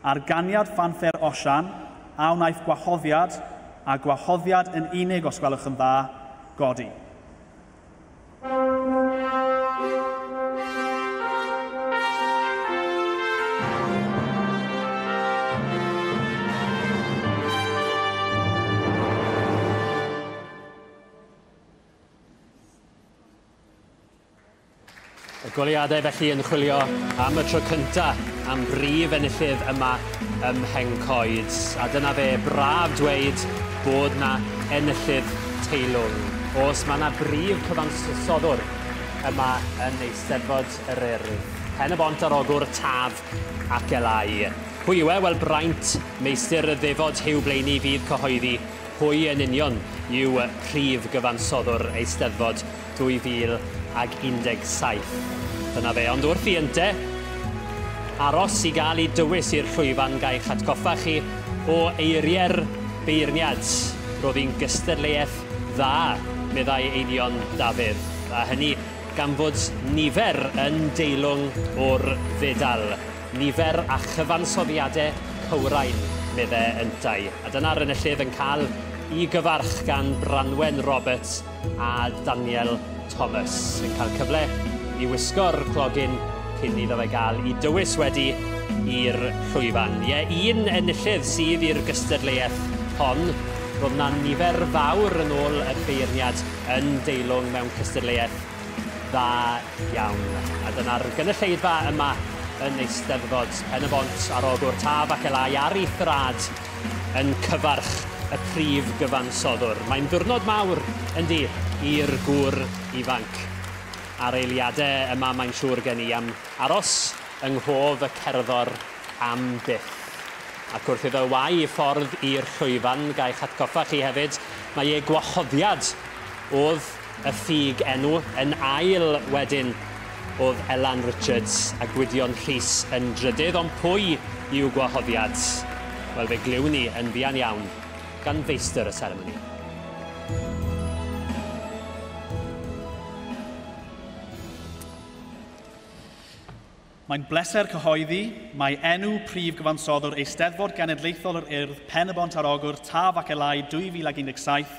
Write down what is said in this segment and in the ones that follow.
Ar ganiad ffanffer Osian, a wnaiff gwahoddiad, a gwahoddiad yn unig os gwelwch yn dda, godi. Y goleuadau felly yn chwilio am y tro cynta am brif enillydd yma ym Mhencoed. A dyna fe, braf dweud bod 'na enillydd teilwng. Oes, mae 'na brif cyfansoddwr yma yn Eisteddfod yr Urdd. Pen-y-bont ar Ogwr, Taf ac Elai. Pwy yw e? Wel, braint meistr y ddefod Huw Blaeney fydd cyhoeddi pwy yn union yw prif gyfansoddwr Eisteddfod 2017. Dyna fe, ond wrth i ynte aros i gael ei dywys i'r llwyfan gai'ch atgoffa chi o eiriau'r beirniad. Roedd hi'n gystadleuaeth dda, meddai Einion Dafydd, a hynny gan fod nifer yn deilwng o'r fedal. Nifer a chyfansoddiadau cywrain, medde yntau. A dyna'r enillydd yn cael i gyfarch gan Branwen Roberts a Daniel Thomas yn cael cyfle i wisgo'r clogyn cyn iddo fe gael i dywys wedi i'r llwyfan. Ie, un enillydd sydd i'r gystadleuaeth hon. Roedd 'na nifer fawr yn ôl y beirniad yn deilwng mewn cystadleuaeth dda iawn. A dyna'r gynulleidfa yma yn Eisteddfod Pen-y-bont ar Ogwr Taf ac Elai ar ei thrad yn cyfarch y prif gyfansoddwr. Mae'n ddiwrnod mawr, yndi, i'r gŵr ifanc. A'r eiliadau yma mae'n siŵr gen i am aros yng nghof y cerddor am byth. Ac wrth iddo wau i ffordd i'r llwyfan, gai'ch atgoffa chi hefyd, mae ei gwahoddiad oedd y ffug enw yn ail wedyn oedd Elan Richards a Gwydion Rhys yn drydydd, ond pwy yw gwahoddiad? Wel, fe glywn ni yn fuan iawn gan feistr y seremoni. Mae'n bleser cyhoeddi mai enw prif gyfansoddwr Eisteddfod Genedlaethol yr Urdd Pen-y-bont ar Ogwr Taf ac Elai 2017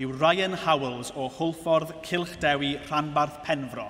yw Ryan Howells o Hwlffordd Cylch Dewi Rhanbarth Penfro.